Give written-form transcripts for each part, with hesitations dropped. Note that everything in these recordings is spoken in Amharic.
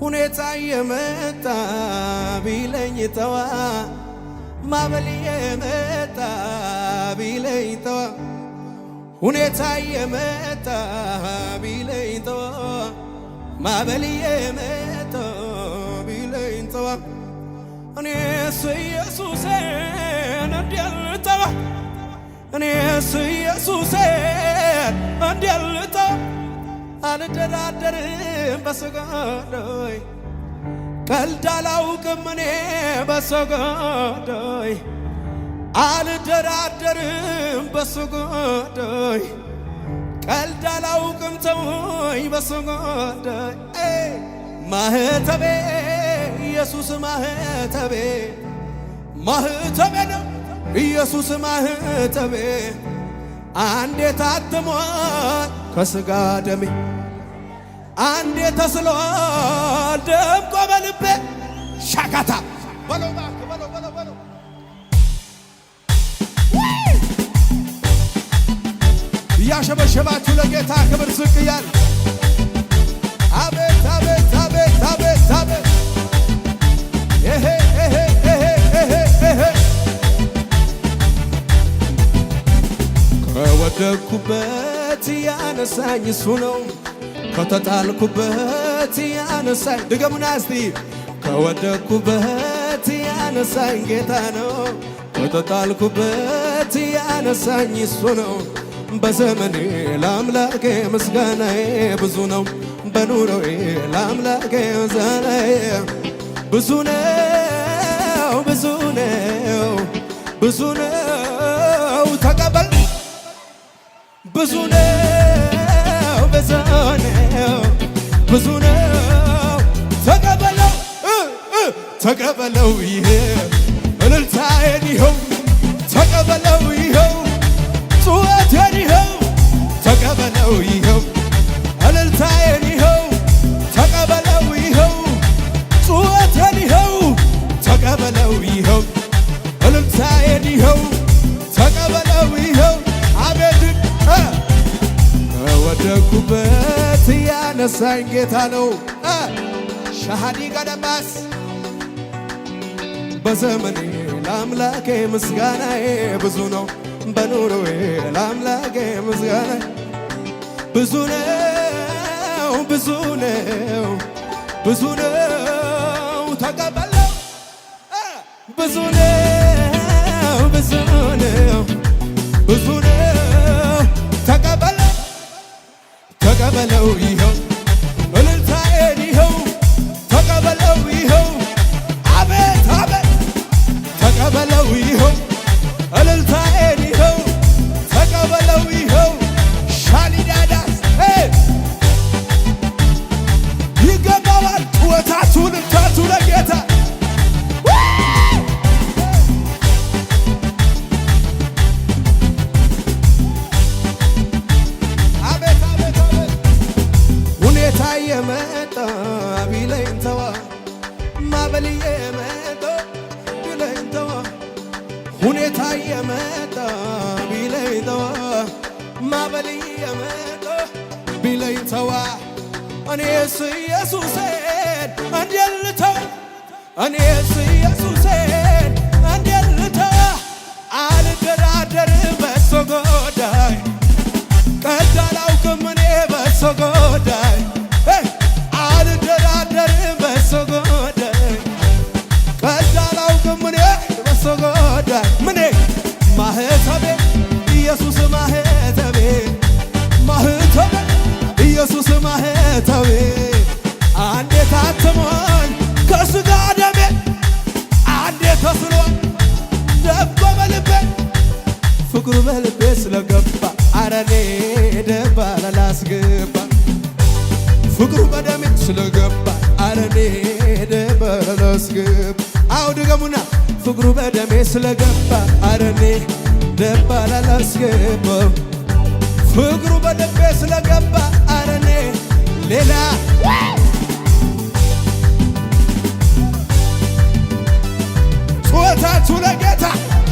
ሁኔታ የመጣ ቢለኝ ተዋ፣ ማዕበል የመጣ ቢለኝ ተዋ፣ ሁኔታ የመጣ ቢለኝ ተዋ፣ ማዕበል የመጣ ቢለኝ ተዋ፣ እኔስ ኢየሱሴን እንዴት ልተዋ? እኔስ ኢየሱሴን እንዴት ልተዋ? አልደራደርም በሰው ጉዳይ፣ ቀልድ አላውቅም እኔ በሰው ጉዳይ፣ አልደራደርም በሰው ጉዳይ፣ ቀልድ አላውቅም ተውኝ በሰው ጉዳይ። ማህተቤ ኢየሱስ፣ ማህተቤ፣ ማህተቤ ነው ኢየሱስ ማህተቤ፣ አንዴ ታትሟል ከስጋ ደሜ፣ አንዴ ተስሏል ደምቆ በልቤ። ሻካታ በለው እባክህ፣ በለው በለው በለው። እያሸበሸባችሁ ለጌታ ክብር ዝቅ እያል፣ አቤት አቤት አቤት አቤት አቤት፣ ኤሄ ኤሄ ኤሄ ኤሄ ኤሄ። ከወደቅኩበት ያነሳኝ እሱ ነው። ከተጣልኩበት ያነሳኝ፣ ድገሙና እስቲ፣ ከወደቅኩበት ያነሳኝ ጌታ ነው። ከተጣልኩበት ያነሳኝ እሱ ነው። በዘመኔ ለአምላኬ ምስጋናዬ ብዙ ነው። በኑሮዬ ለአምላኬ ምስጋናዬ ብዙ ነው፣ ብዙ ነው፣ ብዙ ነው። ተቀበል፣ ብዙ ነው፣ ብዙ ነው፣ ብዙ ነው። ተቀበለው እ ተቀበለው፣ ይሄ እልልታዬን ይኸው፣ ተቀበለው ይኸው፣ ጩኸቴን ይኸው፣ ተቀበለው ይኸው፣ እልልታዬን ይኸው፣ ተቀበለው ይኸው፣ ጩኸቴን ይኸው፣ ተቀበለው ይኸው፣ እልልታዬን ይኸው፣ ተቀበለው ይኸው። አቤት፣ ከወደኩበት ያነሳኝ ጌታ ነው። ሻሃዲ ገደማስ፣ በዘመኔ ለአምላኬ ምስጋናዬ ብዙ ነው። በኑሮዬ ለአምላኬ ምስጋናዬ ብዙ ነው፣ ብዙ ነው፣ ብዙ ነው። ተቀበለው፣ ብዙ ነው፣ ብዙ ነው፣ ብዙ ነው። ተቀበለው፣ ተቀበለው ይኸው፣ እልልታዬን ይኸው፣ ተቀበለው ይኸው፣ አቤት አቤት፣ ተቀበለው ይኸው፣ እልልታዬን ይኸው፣ ተቀበለው ይኸው። ሻሊዳዳስ ይገባዋል። ጩኸታችሁ እልልታችሁ ለጌታ። አቤት አቤት አቤት፣ ሁኔታ የመጣ ቢለኝ ተዋ፣ ማዕበል የመጣ ቢለኝ ተዋ፣ ሁኔታ የመጣ ቢለኝ ተዋ፣ ማዕበል የመጣ ቢለኝ ተዋ፣ እኔስ ኢየሱሴን እንዴት ልተው? እኔስ ኢየሱሴን እንዴት ልተው? አልደራደርም በሰው ጉዳይ፣ ቀልድ አላውቅም እኔ በሰው ጉዳይ፣ አልደራደርም በሰው ጉዳይ፣ ቀልድ አላውቅም እኔ በሰው ጉዳይ። ምኔ ማህተቤ ኢየሱስ፣ ማህተቤ፣ ማህተቤ ኢየሱስ፣ ማህተቤ አንዴ ታትሟል ከስጋ ደሜ፣ አንዴ ተስሏል ደምቆ በልቤ። ፍቅሩ በልቤ ስለገባ አረኔ ደባል አላስገባ፣ ፍቅሩ በደሜ ስለገባ አረኔ ደባል አላስገባ። አው ድገሙና፣ ፍቅሩ በደሜ ስለገባ አረኔ ደባል አላስገባ፣ ፍቅሩ በልቤ ስለገባ አረኔ ሌላ። ጩኸታችሁ ለጌታ፣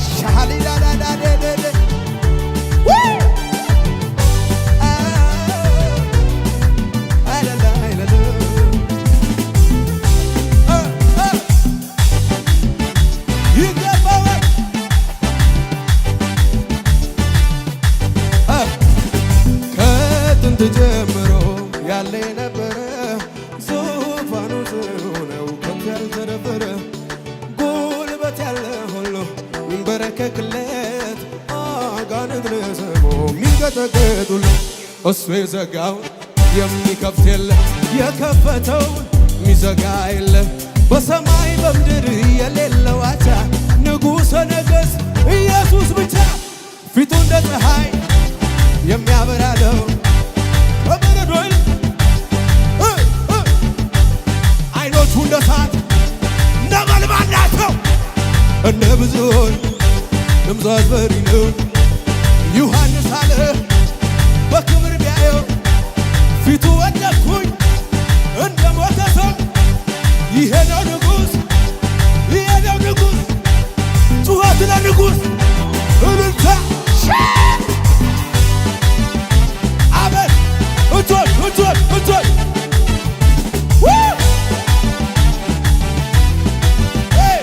ሻሊላላላደደደ። የሚንበረከክለት፣ አጋንንት ለስሙ የሚንቀጠቀጡለት፣ እሱ የዘጋውን የሚከፍት የለ፣ የከፈተውን የሚዘጋ የለ። በሰማይ በምድር የሌለው አቻ፣ ንጉሠ ነገሥት ኢየሱስ ብቻ። ፊቱ እንደ ፀሐይ የሚያበራ ነው። በበረዶ እ እ አይኖቹ እንደ እሳት ነበልባል ናቸው። እንደ ብዙዎች ድምፁ አስፈሪ ነው። ዮሐንስ አለ በክብር ቢያየው ፊቱ ወደቅኩኝ እንደ ሞተ ሰው። ይሄ ነው ንጉሥ፣ ይሄ ነው ንጉሥ። ጩኸት ለንጉሥ፣ እልልታ፣ አቤት! እጆች፣ እጆች፣ እጆች! ው! ሄይ!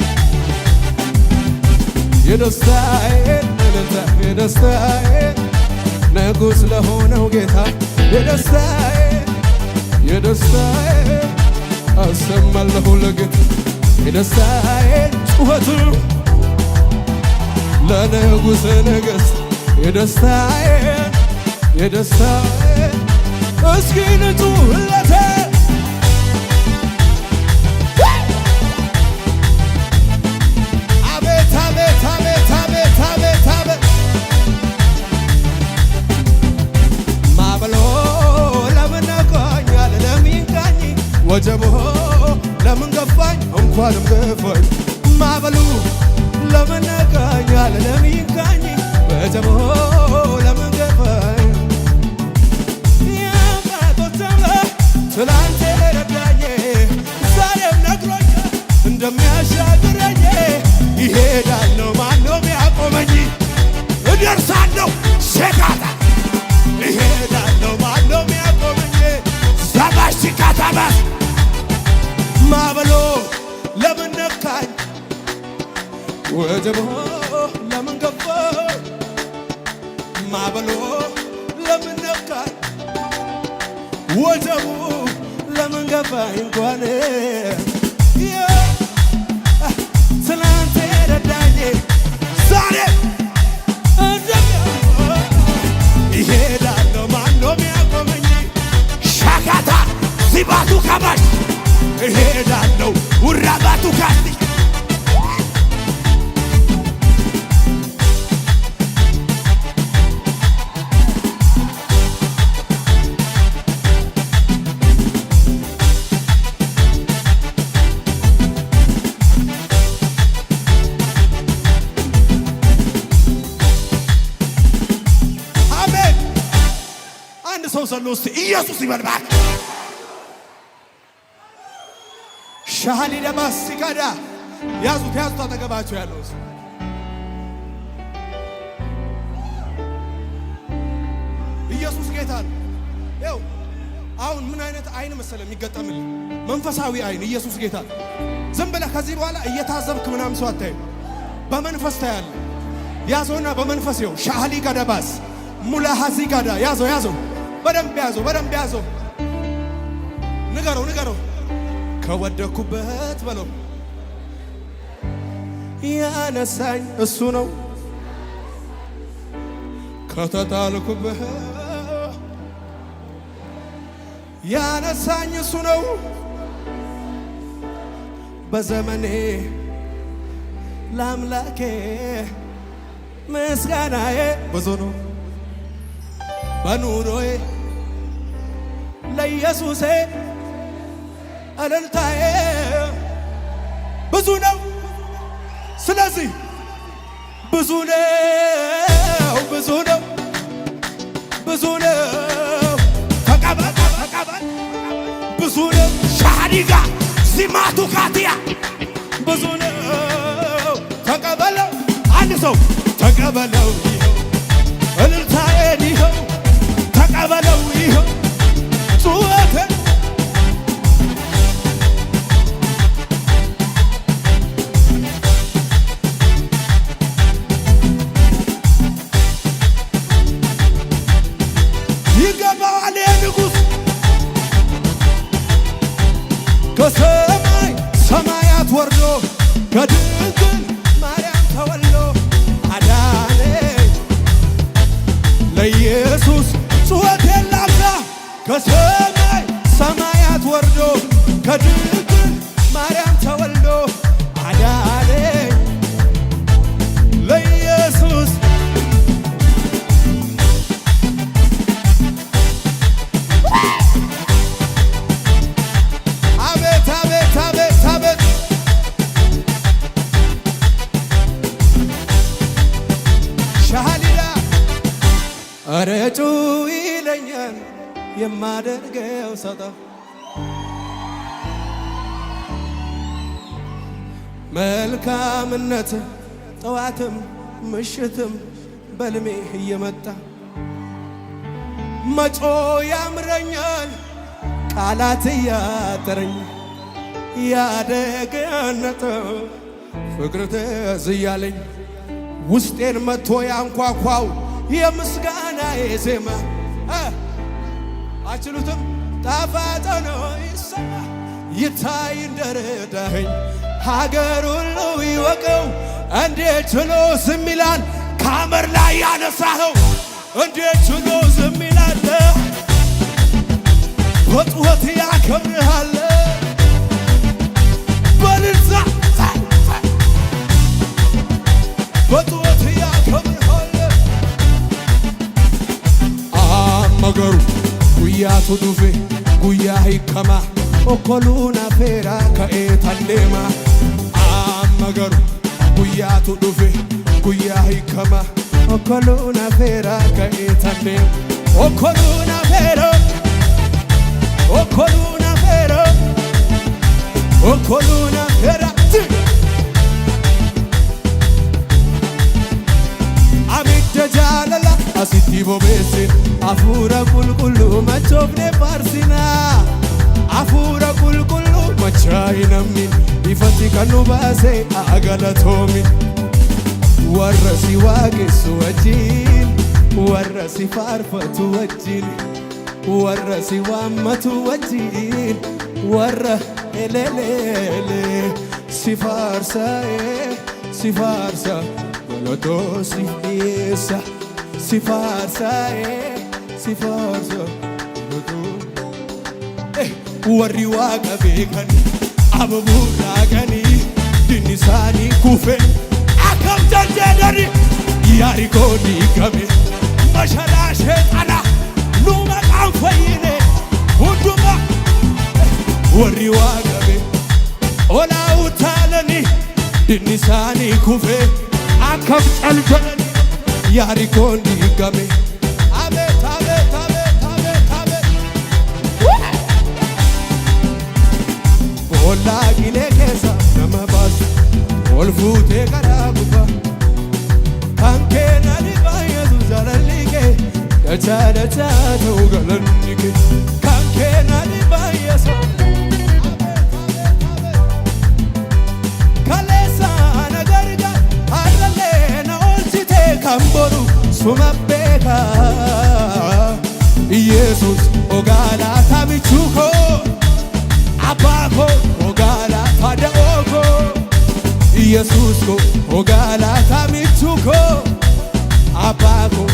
የደስታዬ እልልታ፣ የደስታዬ ንጉሥ ለሆነው ጌታ፣ የደስታዬ፣ የደስታዬ አሰማለሁ ለጌታ፣ የደስታዬ ጩኸቱ ለንጉሠ ነገሥት፣ የደስታዬ፣ የደስታዬ እስኪ ንጹህለቴ። አቤት፣ አቤት፣ አቤት፣ አቤት፣ አቤት፣ አቤት! ማዕበሉ ለምን ነካኛል? ለምን ይንካኝ? ወጀቡ ለምን ገፋኝ? እንኳንም ገፋኝ። ማዕበሉ ለምን ነካኛል? ለምን ይንካኝ? ወጀቡ ለምን ገፋኝ? የአባቶች አምላክ ትላንት ረዳኝ፣ ዛሬም ነግሮኛል እንደሚያሻግረኝ። ይሄዳለሁ፣ ማነው ያቆመኝ? እደርሳለሁ ሸካታ፣ እሄዳለሁ፣ ማነው ያቆመኝ? ዛባሽካታባስ። ማዕበሉ ለምን ነካኝ? ወጀቡ ለምን ገፋኝ? ማዕበሉ ለምን ነካኝ? ወጀቡ ለምን ገፋኝ? እንኳን ትናንት ረዳኝ፣ ዛሬ ይሄዳለሁ፣ ማነው የሚያቆመኝ? ሻካታ ሲባቱ ካባሽ፣ እሄዳለሁ ውራባቱ ካስቲ። አሜን። አንድ ሰው ዘሎ እስቲ ኢየሱስ ይበል እባክህ። ሻሃሊ ደማሲካዳ። ያዙት፣ ያዙት፣ አጠገባቸው ያለው ሰው። ኢየሱስ ጌታ ነው። ይኸው አሁን ምን አይነት አይን መሰለ የሚገጠምልህ? መንፈሳዊ አይን። ኢየሱስ ጌታ ነው። ዝም ብለህ ከዚህ በኋላ እየታዘብክ ምናምን ሰው አታይም። በመንፈስ ታያለህ። ያዘውና በመንፈስ ይኸው ሻሃሊ ጋዳባስ ሙላሃዚ ጋዳ። ያዘው፣ ያዘው፣ በደንብ ያዘው፣ በደንብ ያዘው። ንገረው፣ ንገረው፣ ከወደኩበት በለው ያነሳኝ እሱ ነው። ከተጣልኩበት ያነሳኝ እሱ ነው። በዘመኔ ለአምላኬ ምስጋናዬ ብዙ ነው። በኑሮዬ ለኢየሱሴ እልልታዬ ብዙ ነው። ስለዚህ ብዙ ነው፣ ብዙ ነው፣ ብዙ ነው። ተቀበል፣ ተቀበል። ብዙ ነው። ሻሃዲጋ ሲማቱ ካቲያ። ብዙ ነው። ተቀበለው። አንድ ሰው ተቀበለው ይኸው እልልታዬን፣ ይኸው ተቀበለው፣ ይኸው ጩኸቴን። ይገባዋል ይሄ ንጉሥ። ከሰማይ ሰማያት ወርዶ ከድንግል ማርያም ተወልዶ ከሰማይ ሰማያት ወርዶ ከድንግል ማርያም ተወልዶ አዳነኝ ለኢየሱስ። አቤት አቤት አቤት አቤት! ሻሃሊላ እረጩ ይለኛል የማደርገው ሰጠ መልካምነት ጠዋትም ምሽትም በልሜ እየመጣ መጮ ያምረኛል ቃላት እያጠረኝ ያደገነጠ ፍቅር ትዝ እያለኝ ውስጤን መጥቶ ያንኳኳው የምስጋና ዜማ አችሉትም ጣፋጭ ነው ይሰማ ይታይ እንደረዳኸኝ ሀገር ሁሉ ይወቀው። እንዴት ችሎ ዝም ይላል? ከአመር ላይ ያነሳኸው እንዴት ችሎ ዝም ይላል? በጩኸት ያከብርሃል በልልታ በጩኸት ያከብርሃል። Amma garuu guyyaatu dhufe guyyaa hiikamaa okkoluun afeeraa ka'ee tandeema. Amma garuu guyyaatu dhufe guyyaa hiikamaa okkoluun afeeraa ka'ee tandeema. Okkoluun afeeraa, okkoluun afeeraa, okkoluun afeeraa. Abidda jaalala asitti bobeessin hafuura qulqulluu machoofne faarsinaa hafuura qulqulluu machaa'e namni ifatti kan nu baase haa galatoomin. Warra si waaqessu wajjin, warra si faarfatu wajjin, warra si waammatu wajjin, warra eleleele si faarsa, si faarsa, galatoo si dhiyeessa, si faarsa, si faarsa galatoo. Warri waaqa beekan ababuu raaqanii dinni isaanii kufe Akkam jaljeedhani Yaarikoo diigame. Mashalaa sheexana nu maqaan fayyine hunduma. Warri waaqa beekan olaa utaalanii dinni isaanii kufe Akkam cal jedhani Yaarikoon diigame. Abeet abeet abeet abeet abeet! Boollaa qilee keessa nama baasu ol fuutee karaa gubbaa kan kee na dhibaa Yesuus jaalalli kee dachaa dachaa ta'u galanni kee kan kee na dhibaa Yesuus. Kaleessa na gargaar har'allee na oolchite kan boru suma beeka Yesuus ogaalaa michuu koo abbaa koo ogaalaa da'oo koo Yesuus koo ogaalaa michuu koo abbaa koo.